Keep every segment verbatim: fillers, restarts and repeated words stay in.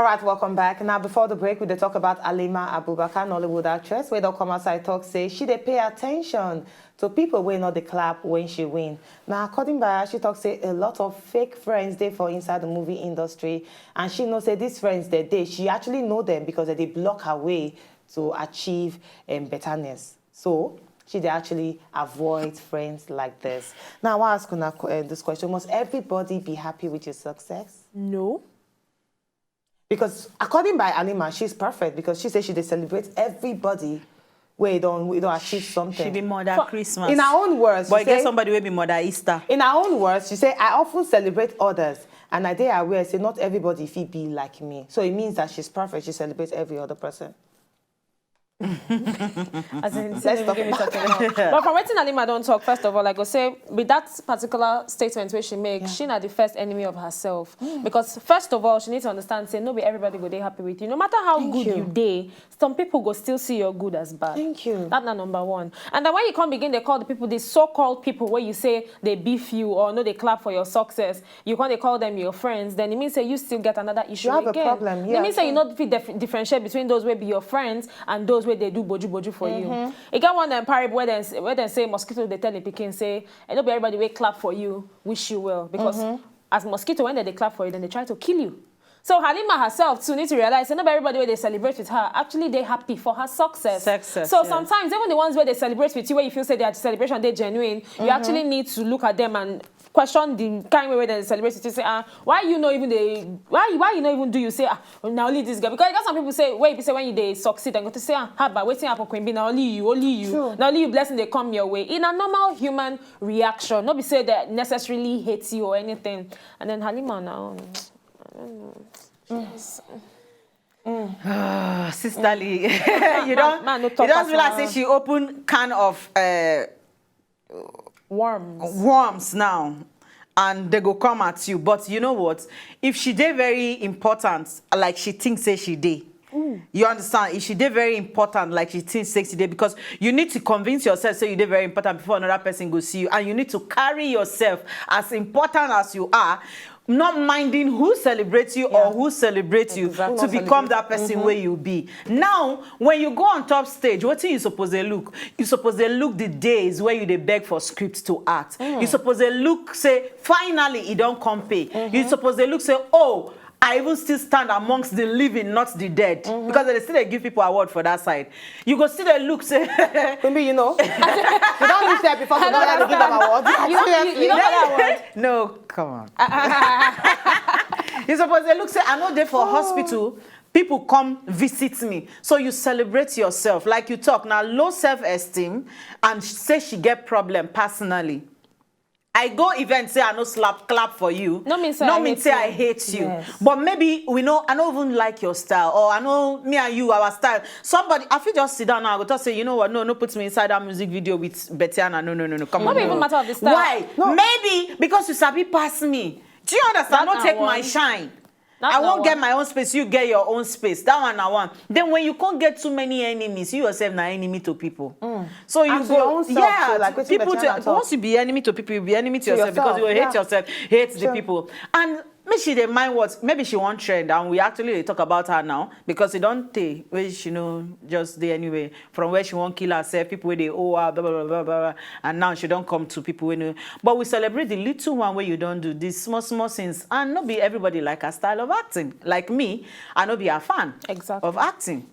All right, welcome back. Now, before the break, we dey talk about Halima Abubakar, Nollywood actress, wey don come outside talk say she dey pay attention to people wey no dey clap when she win. Now, according by her, she talk say a lot of fake friends dey for inside the movie industry, and she know say these friends dey dey. She actually know them because they dey block her way to achieve um, betterness. So she dey actually avoid friends like this. Now, I wan ask una uh, this question: must everybody be happy with your success? No. Because according by Halima, she's perfect because she says she dey celebrate everybody wey don wey don achieve something. She be mother Christmas. In her own words, But she e get say- somebody wey be mother Easter. In her own words, she say, "I often celebrate others, and I dey aware say not everybody fit be like me." So it means that she's perfect. She celebrates every other person. As in, say no give me something else. But from wetin Halima don talk, first of all, I go say with that particular statement wey she make, she na the first enemy of herself. Because first of all, she need to understand say no be everybody go dey happy with you. No matter how good you dey, some people go still see your good as bad. Thank you. That na number one. And then when you come begin dey call the people, the so-called people wey you say dey beef you or no dey clap for your success, you come dey call them your friends, then e mean say you still get another issue You have a again. problem, E yeah, mean say you sure. No fit dif differentiate between those wey be your friends and those wey dey do boju boju for you. E get one um, parable where dem s- where dem say mosquito dey tell im pikin say, "Eh, no be everybody wey clap for you wish you well," because as mosquito, when dem dey clap for you, dem dey try to kill you. So Halima herself too need to realize say no be everybody wey dey celebrate with her actually dey happy for her success. Success, So yeah. Sometimes even the ones wey dey celebrate with you, where you feel say their celebration dey genuine, you actually need to look at them and question the kind way wey dem dey celebrate with you. Say, "Ah, why you no even dey? Why why you no even do you say, ah, na only this girl?" Because you got some people say, wey be say when you dey succeed, dem go to say, "Ah, haba, wetin happen, Queen B? Na only you, only you, True. Na only you blessing dey come your way." In a normal human reaction, no be say they necessarily hate you or anything. And then Halima na own. I don't know. Yes. Ah, Sister Lee, you don't, man no you talk don't as realize well. Say she open can of uh, Worms. worms now, and they go come at you. But you know what? If she dey very important, like she thinks say she dey. You understand? If she dey very important, like she thinks say she dey, because you need to convince yourself say you dey very important before another person go see you, and you need to carry yourself as important as you are, not minding who celebrates you or who celebrates you Exactly. To become that person where you be. Now, when you go on top stage, what you suppose to look? You suppose to look the days where you dey beg for script to act. You suppose to look say finally e don come pay. You suppose to look say, "Oh, I even still stand amongst the living, not the dead." Because they still dey give people award for that side. You go still dey look say Maybe you know. You don't reach there before to know that they give them award. You don't, you, you don't get award. No, come on. You suppose to look say I know they for hospital. People come visit me. So you celebrate yourself. Like you talk now, low self-esteem and say she get problem personally. I go event, say I no slap clap for you. No mean say no I mean hate say you. I hate you. Yes. But maybe we know I don't even like your style, or I know me and you, our style. Somebody, I feel just sit down now. I go talk say, "You know what? No, no, put me inside that music video with Betiana. No, no, no, no. Come No on." be No. even matter of the style. Why? Maybe because you sabi pass me. Do you understand? That No na take my one. Shine. That I na won't get one. My own space, you get your own space. That one na one. Then when you can't get too many enemies, you yourself na enemy to people. So you And to go, your own self yeah, too, like to wetin people Betiana to, talk. Once you be enemy to people, you be enemy to, To yourself, because you yourself, hate yeah. Yourself, hate the Sure. People. And make she dey mind what maybe she want trend, and we actually dey talk about her now because e don tey wey she no just dey anywhere from where she wan kill herself, people wey dey owe her, blah, blah, blah, blah, blah, and now she don come to people wey no. But we celebrate the little one wey you don do, the small small things, and no be everybody like her style of acting. Like me, I no be a fan Exactly. Of acting.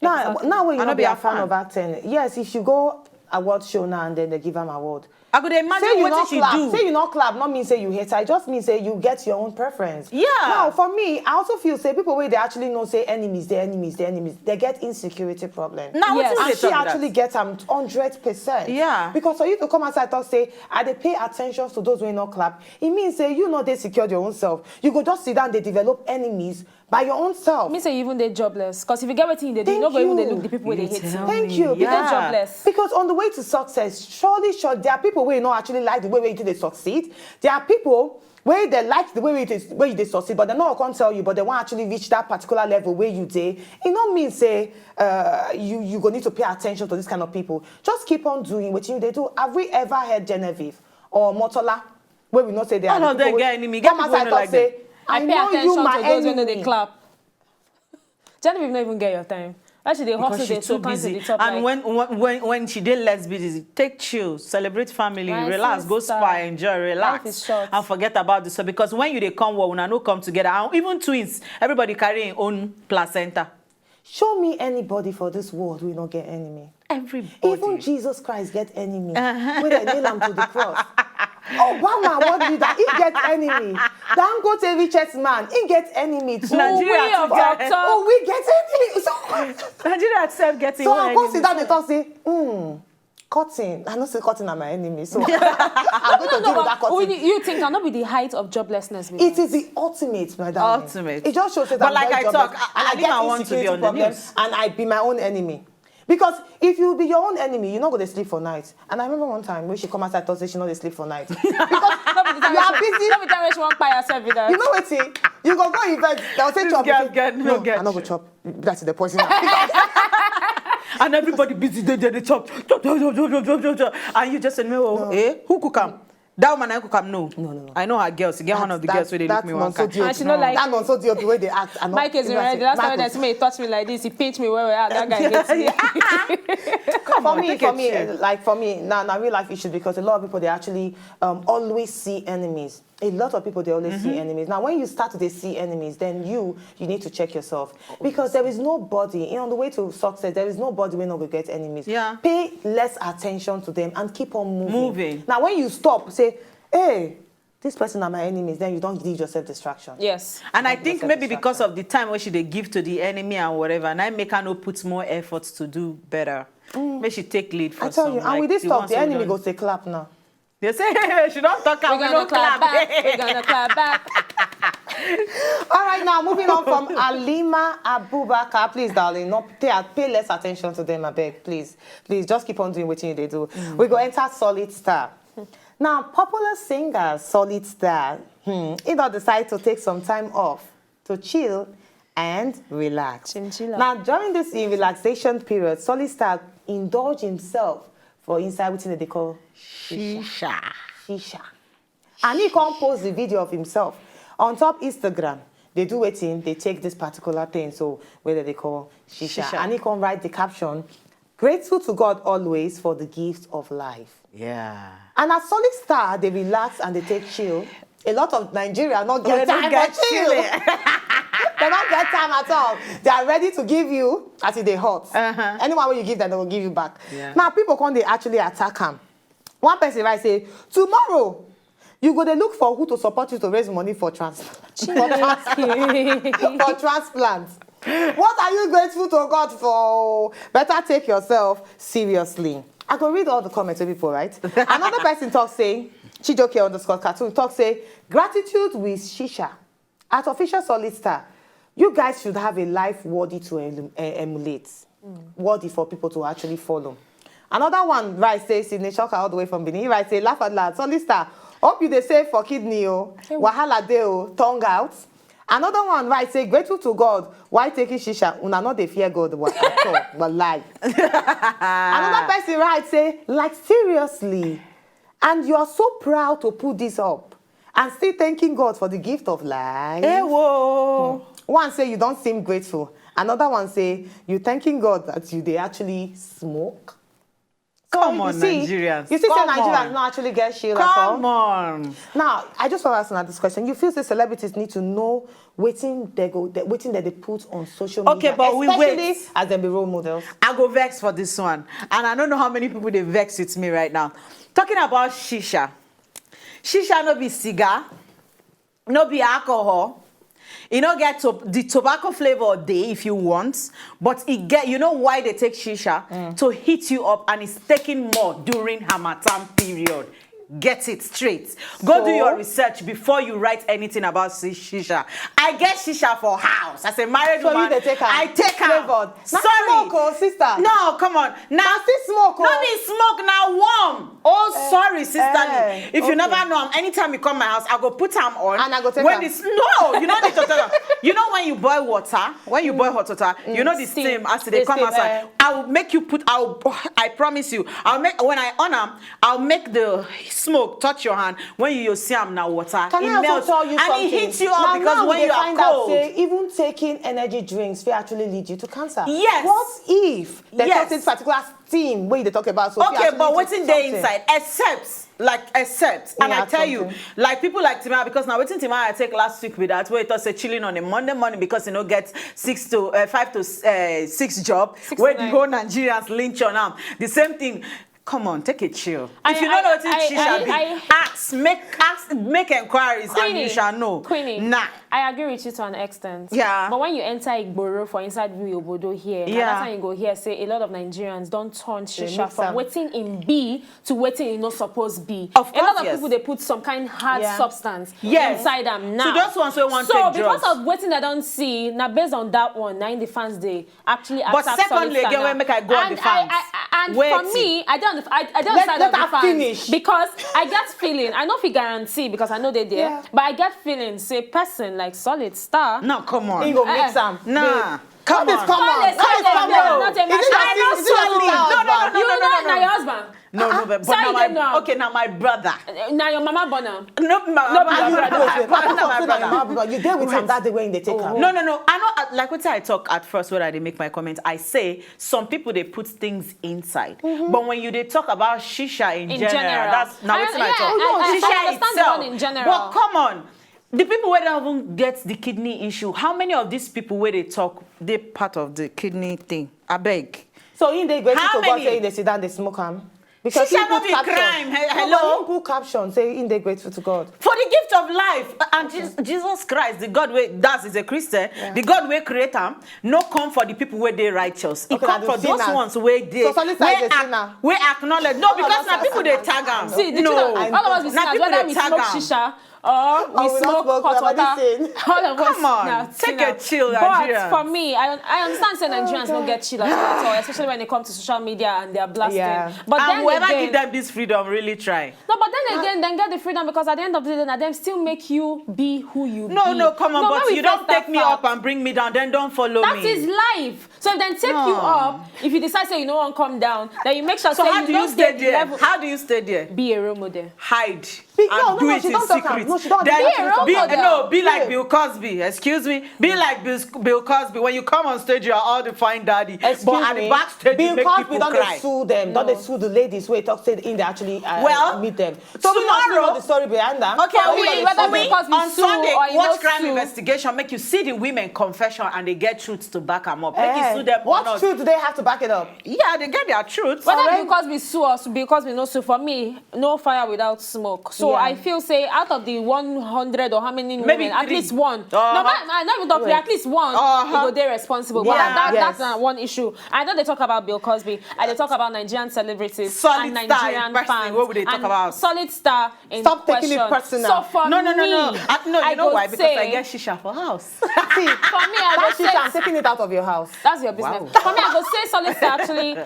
Now, now when you I no no be be a a fan fan. Of acting, yes, if you go award show now and then they give am award. I go dey Say imagine you what not she clap. Do. Say you not clap. Not mean say you hate her. It just mean say you get your own preference. Yeah. Now for me, I also feel say people where they actually know say enemies, they enemies, they enemies. They get insecurity problem. Now Yes. wetin And dey she talk actually that? Get am hundred percent. Yeah. Because for you to come outside talk say I dey pay attention to those wey not clap, it means say you not dey secure your own self. You go just sit down, they develop enemies by your own self. Me say you even dey jobless. Because if you get wetin you dey do, you Thank no go even dey you. Look the people wey dey You hate you. tell Thank me. you. You dey Yeah. Jobless. Because on the way to success, surely, sure, there are people who not actually like the way you do they succeed. There are people where they like the way you dey, where you dey succeed, but they no come tell you, but they want actually reach that particular level where you dey. It no mean say uh, you you go need to pay attention to this kind of people. Just keep on doing what you they do. Have we ever heard Genevieve or Motola? Where we not say they All are of the them people get wey enemy. Get Come people wey outside no talk like say, them. I, I pay know you, attention my to those wey no enemy. Dey clap. Genevieve no even get your time. Why she dey hustle, dey so come to the top. And like, when, when, when, when she dey less busy, take chill, celebrate family, relax, go spa, enjoy, relax, and forget about this. So because when you dey come world, una no come together. And even twins, everybody carry im own placenta. Show me anybody for this world wey no get enemy. Everybody. Even Jesus Christ get enemy. Uh-huh. Wey dem nail am to the cross. Obama, world leader, he get enemy. Dangote, richest man, he get enemy too. Nigeria too get. Oh, we get enemy. So Nigeria itself get enemy. So I go sit down and talk say, hmm, cotton. I know say cotton are my enemy, so I'm going to deal with that cotton. You think I no be the height of joblessness? It is the ultimate, my darling. Ultimate. It just shows that. But like I talk, I, I get insecurity problem, and I be my own enemy. Because if you be your own enemy, you no go dey sleep for night. And I remember one time when she come outside talk say she no dey sleep for night. Because you are busy. No be time wey she wan kpai herself be that. You know wetin? You go go event, they'll say chop. This girl get no get. I no go chop. That's the poison. And everybody busy, they, they, they chop. Chop, chop, chop. And you just say, no, eh? Who cook am? That woman I cook am, no. No, no, no. I know her girls. She get one of the girls wey dey look me one kind. And she no like that nonso D O P wey dey act. Mike is ready. Last time when I see me, he touch me like this. He pinch me well, well. Ah, that guy hates me. Come on, for me, for me, like, for me, now, now real life issues, because a lot of people, they actually, um, always see enemies. A lot of people, they always see enemies. Now, when you start to dey see enemies, then you, you need to check yourself. Because there is nobody, you know, on the way to success, there is nobody wey no go get enemies. Yeah. Pay less attention to them and keep on moving. Moving. Now, when you stop, say, hey, this person are my enemies, then you don't give yourself distraction. Yes. And I think maybe because of the time wey she dey give to the enemy and whatever, and I make her no put more effort to do better. Make she take lead for I tell you, and with this talk, the enemy go say clap now. They say she don't talk. We gonna clap back. We gonna clap back. All right, now moving on from Alima Abubakar. Please, darling, no pay, pay less attention to them, I beg. Please, please, just keep on doing what you dey do. We go enter Solid Star. Now, popular singer Solid Star, hmm, he don decide to take some time off to chill and relax. Chinchilla. Now, during this relaxation period, Solid Star indulge himself for inside wetin dem dey call shisha. Shisha. And he come post the video of himself on top Instagram. They do wetin, they take this particular thing, so whether they call shisha. Shisha. And he come write the caption, "Grateful to God always for the gift of life." Yeah. And as Solid Star, they relax and they take chill. A lot of Nigeria not get time for chill. They don't get time at all. They are ready to give you as if they hot. Uh-huh. Anyone wey you give them, they will give you back. Yeah. Now, people come, they actually attack am. One person write say, tomorrow, you go dey look for who to support you to raise money for trans-, for trans-, for transplant. What are you grateful to God for? Better take yourself seriously. I go read all the comments wey people write. Another person talk say, Chijoke underscore cartoon talk say, gratitude with shisha. At Official Solid Star, you guys should have a life worthy to em-, eh, emulate, worthy for people to actually follow. Another one write say, Sydney Shocker all the way from Benin, he write say, laugh out loud, Solid Star, hope you dey save for kidney o, wahala dey o, tongue out. Another one write say, grateful to God, why taking shisha, una no dey fear God wa-, at all, but lie. Another person write say, like, seriously, and you are so proud to put this up and still thanking God for the gift of life. Hey, whoa. Hmm. One say you don't seem grateful. Another one say you thanking God that you dey actually smoke. So come on, you see, Nigerians. You see, say Nigerians no actually get shield at all. Come on. Now, I just want to ask another this question. You feel say celebrities need to know wetin they go, they, wetin they, they put on social media, okay, but we especially wait. As dem be role models. I go vex for this one, and I don't know how many people dey vex with me right now. Talking about shisha, shisha no be cigar, no be alcohol. E no get to-, the tobacco flavor dey if you want, but e get, you know why they take shisha? Mm. To heat you up, and it's taking more during Harmattan period. Get it straight. Go do your research before you write anything about si-, shisha. I get shisha for house. As a married woman, I take am. Sorry. Na smoke o, sister. No, come on. Na still smoke o. No be smoke, na warm. Oh, sorry, sister. Eh, if you never know am, anytime you come my house, I go put am on. And I go take am. When this, no, you know the total. You know when you boil water, when you boil hot water, you know the steam as they come outside. I will make you put, I will, I promise you, I'll make, when I on am, I'll make the smoke touch your hand, when you, you see am na water. Can I also tell you something? And it hits you up because when you are cold. Say even taking energy drinks fit actually lead you to cancer. Yes. What if they yes. Take this particular thing wey you dey talk about so okay but wetin dey inside except like except and I tell you like people like Timaya because na wetin Timaya take last week be that wey he talk say chilling on a Monday morning because he no get six to uh, five to uh, six job wey the whole Nigerians lynch on am the same thing. Come on, take a chill. If you don't know what teacher be, ask, make ask, make inquiries, Queenie, and you shall know. Queenie, nah. I agree with you to an extent. Yeah. But when you enter Igboro for inside we obodo here, yeah. That's time you go here say a lot of Nigerians don't turn shisha from waiting in B to waiting in no supposed B. Of course, a lot of yes. People they put some kind hard yeah. Substance yes. Inside them now. So those ones who want so because drugs. Of waiting I don't see now based on that one, now in the fans they actually attack. But secondly, again, when make I go on the fans. And I, I, and wait. For me, I don't, I, I don't let, understand let the fans finish. Because I get feeling. I know if you guarantee because I know they there, yeah. But I get feeling. Say person like Solid Star. No, come on. You go mix uh, am. Nah. Come on. Come on. Come on. Not a matter. I know Solid. No, no, no, no, no, no, no, no. Your husband. No, uh-uh. No, but, but now my, now. Okay, now my brother. Uh, now your mama born am. No, my, no, my brother. Brother, you did with him that day when they take oh. Her. No, no, no. I know, uh, like what I talk at first when I they make my comment. I say some people they put things inside, mm-hmm. But when you they talk about shisha in, in general, general, that's now what I talk. Oh, no, I, I, shisha I understand itself. The one in general. But come on. The people where they haven't get the kidney issue, how many of these people where they talk, they part of the kidney thing? I beg. So in they grateful to God say they sit down, they smoke am. Because she shall not be crime. Hello. He put caption say in they grateful to God. For the gift of life and okay. Jesus Christ, the God way that is a Christian, yeah. The God way create am, no come for the people where they righteous. It okay, come for those ones where they so where, ac- where acknowledge. No, because now people they tag am. See, the no. All of us now people they tag am. Shisha. Or we smoke hot water. All of us come on, take a chill, Nigerians. But for me, I I understand say Nigerians don't get chill at all, especially when it comes to social media and their blasting. Yeah. But and then whoever again, give them this freedom really try. No, but then again, then get the freedom because at the end of the day, now them still make you be who you no, be. No, no, come on, no, but you don't take me up and bring me down, then don't follow that me. That is life. So if they take no. You up, if you decide say you no one come down, then you make sure. So say how you do you stay there? Level. How do you stay there? Be a role model. Hide. Be, and no, do no, it in secret. No, she don't then be a role model. No, be like Bill Cosby. Excuse me. Be like Bill, Bill Cosby. When you come on stage, you are all the fine daddy. Excuse but at me? The backstage, Bill you make Cosby people don't cry. They sue them. No. Don't they sue the ladies who talk say in they actually uh, well, meet them? So tomorrow, we know the story behind that. Okay, we, whether we, we on Sunday, watch crime investigation, make you see the women confession and they get truth to back them up. Make eh, you sue them. What truth do they have to back it up? Yeah, they get their truth. Whether because we sue or because we no sue, for me, no fire without smoke. So yeah. I feel say out of the one hundred or how many maybe women, three. At least one. Uh-huh. No, but I never talk at least one. Uh-huh. Go there responsible. Yeah. But that, yes. That's uh, one issue. I know they talk about Bill Cosby. I they talk about Nigerian celebrities solid and Nigerian fans. What would they talk about? Solid star. Stop question. Taking it personal. So for no, no, no, no. Me, I, no, you I know why? Because say, I get shisha for house. See, for me, I that shisha, say, I'm taking it out of your house. That's your business. Wow. For me, I go say solid star actually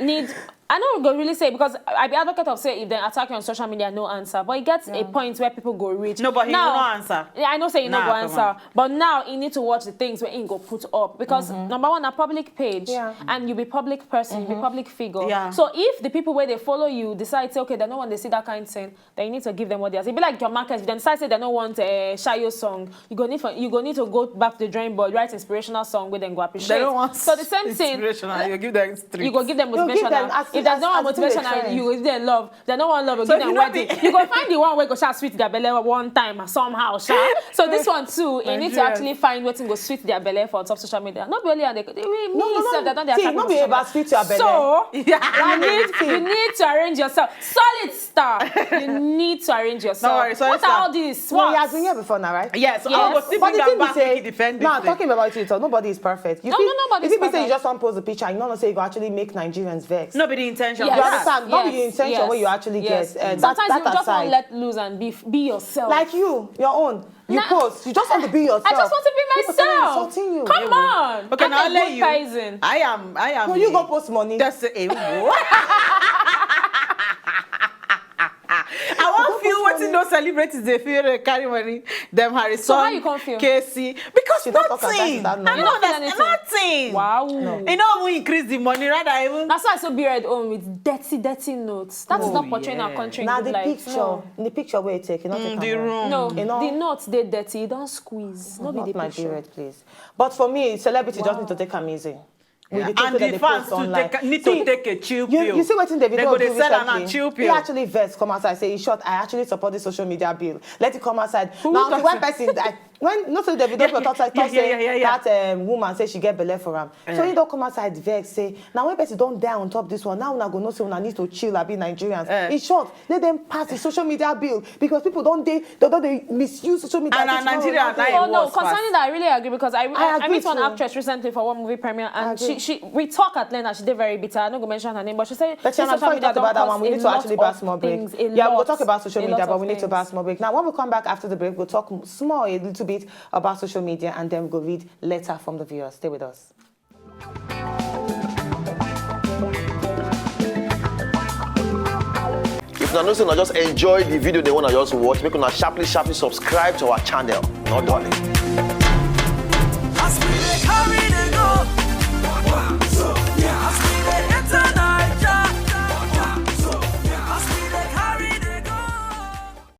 need. I know go really say because I be advocate of say if they attack you on social media, no answer. But it gets yeah. A point where people go reach. No, but he now, no answer. Yeah, I know say you nah, no go answer. On. But now you need to watch the things where he go put up because mm-hmm. Number one, a public page yeah. And you be public person, mm-hmm. You be public figure. Yeah. So if the people where they follow you decide say okay, they no want to see that kind of thing. Then you need to give them what they ask. It be like your market. If they decide say they don't want a uh, Shayo song, you go need for you go need to go back to the drawing board, write inspirational song, with them go appreciate. They don't want so the same thing. You give them street. You go give them motivational. If there's no motivational, you give them love. They don't want love. So give them wedding. You go find the one where go shall sweet their belly one time somehow, sha. So this one too, you need to actually find what go sweet their belly for top social media. Not really, and they, they, we, no, me no, self, no, they don't. See, not be about sweet your belly. So you need you need to arrange yourself. Solid star. You need to arrange yourself. No worry, sorry, what are all these? What? He has been here before now, right? Yes. Yes. But the thing is, now talking about it, nobody is perfect. You no, no, nobody is perfect. If you say you just want post a picture, you don't say you go actually make Nigerians vex. No, be the intention. Yes. You understand? Yes. Not be the intention yes. What you actually yes. Get. Uh, sometimes that, you just want to let loose and be be yourself. Like you, your own. You nah, post. You just want to be yourself. I just want to be myself. People insulting you. Come on. Okay, now let you. Person. I am. I am. No, you go post money. That's a. I won't feel what you know. Celebrities dey feel dey carry money. Dem Harrison, So how you come feel? K C, because She don talk am, nothing. that is that I number. know You don't feel that anything? nothing. Wow. No. E no even increase the money, rather even That's why I so be red own with dirty, dirty notes. That is Oh, not portraying our yeah. country. Now Good the life. picture, No. The picture where you take, you not Mm, take the am well. room. No, You know, the note dey dirty. You don't squeeze. No be Not the my picture. Period, please. But for me, celebrity just need to take am easy. With the things And wey the dem fans post to online. take, need See, to take a chill you, pill. You see wetin Davido They go do dey sell am recently? and chill He pill. Actually vex come outside say, in short, I actually support the social media bill. Let it come outside. Who Now, talk when say- person, I, when no say Davido Yeah, go talk, talk yeah, yeah, say yeah, yeah. That um, woman say she get belle for am. So Eh. He don come outside vex say, now when person don die on top this one, now una go know say una need to chill, abi Nigerians. Eh. In short, let them pass the social media bill because people don dey, they don dey misuse social media. And Say na tomorrow Nigeria no na dey. e Oh no, worse concerning pass. that, I really agree because I I, I I agree met one too. Actress recently for one movie premiere, and I she agree. She we talk at length, and she did very bitter. I'm not gonna mention her name, but she said But this Shannon, social before you media talk about don't that one, we cause need to a actually lot bash of more break. Things, a Yeah, we will lot talk about social a media, lot but of we need to things. bash more break. Now, when we come back after the break, we'll talk m- small a little bit about social media, and then we'll read letter from the viewers. Stay with us. If una know say una just enjoy the video they wanna just watch, make una sharply sharply subscribe to our channel. No darling.